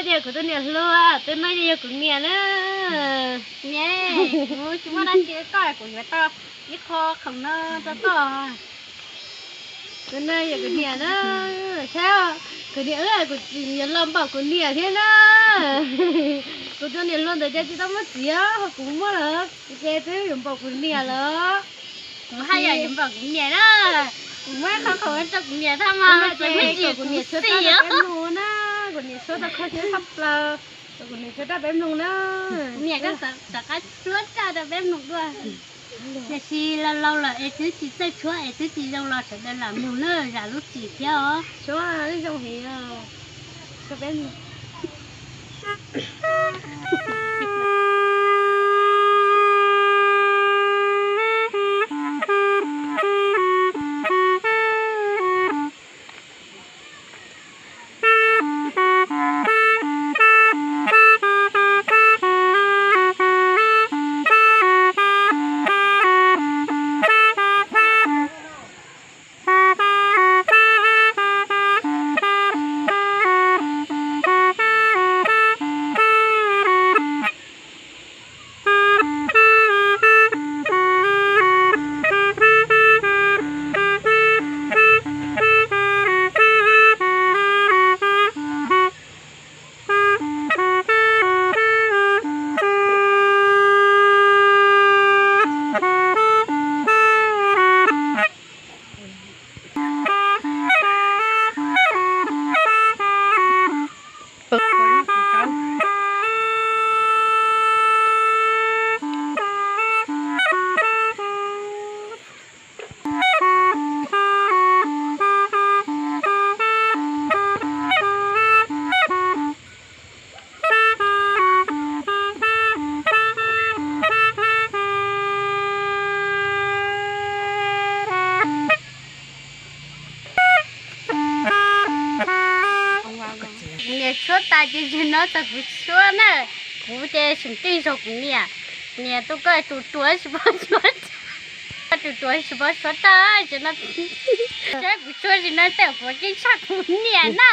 Tias kuv tus niam hluas, tus no yog kuv niam na. Niam, kuv tsis muaj dab tsi rau koj, kuv yuav tau ib qho khoom no rau koj. Tus no yog kuv niam na. Saib, kuv niam, kuv yuav los npaum kuv niam thiab na. Kuv tus niam hluas ntawd ces tsis tau muaj txiv os, ho kuv muaj lawm, ces twb yuav npaum kuv niam lawm. Kuv haj yam yuav npaum kuv niam na. Kuv muab qhov khoom rau kuv niam thiab mas, ces muab tsis kuv niam xyuab rab rau peb mloog na. Kuv niam xyuab tau kho siab tshaj plaws, kuv niam xyuab rab peb mloog na. Niam, koj rov qab xyuab rab rau peb mloog dua. Tiam sis laus laus lawm es twb tsis txawj tshuab es twb tsis zoo los sawv daws lam mloog na, zam lub txim thiab os. Tshuab zoo heev os. Tshuab peb mloog. Kuv niam tshuab tas ces yog no txog kuv tshuab na. Kuv ces seem ceeb zog kuv niam. Niam, tus koj tus ruam tsis paub tshuab, koj tus ruam tsis paub tshuab rab, ces no saib kuv tshuab li no tej kuv ceeb tshaj kuv niam na.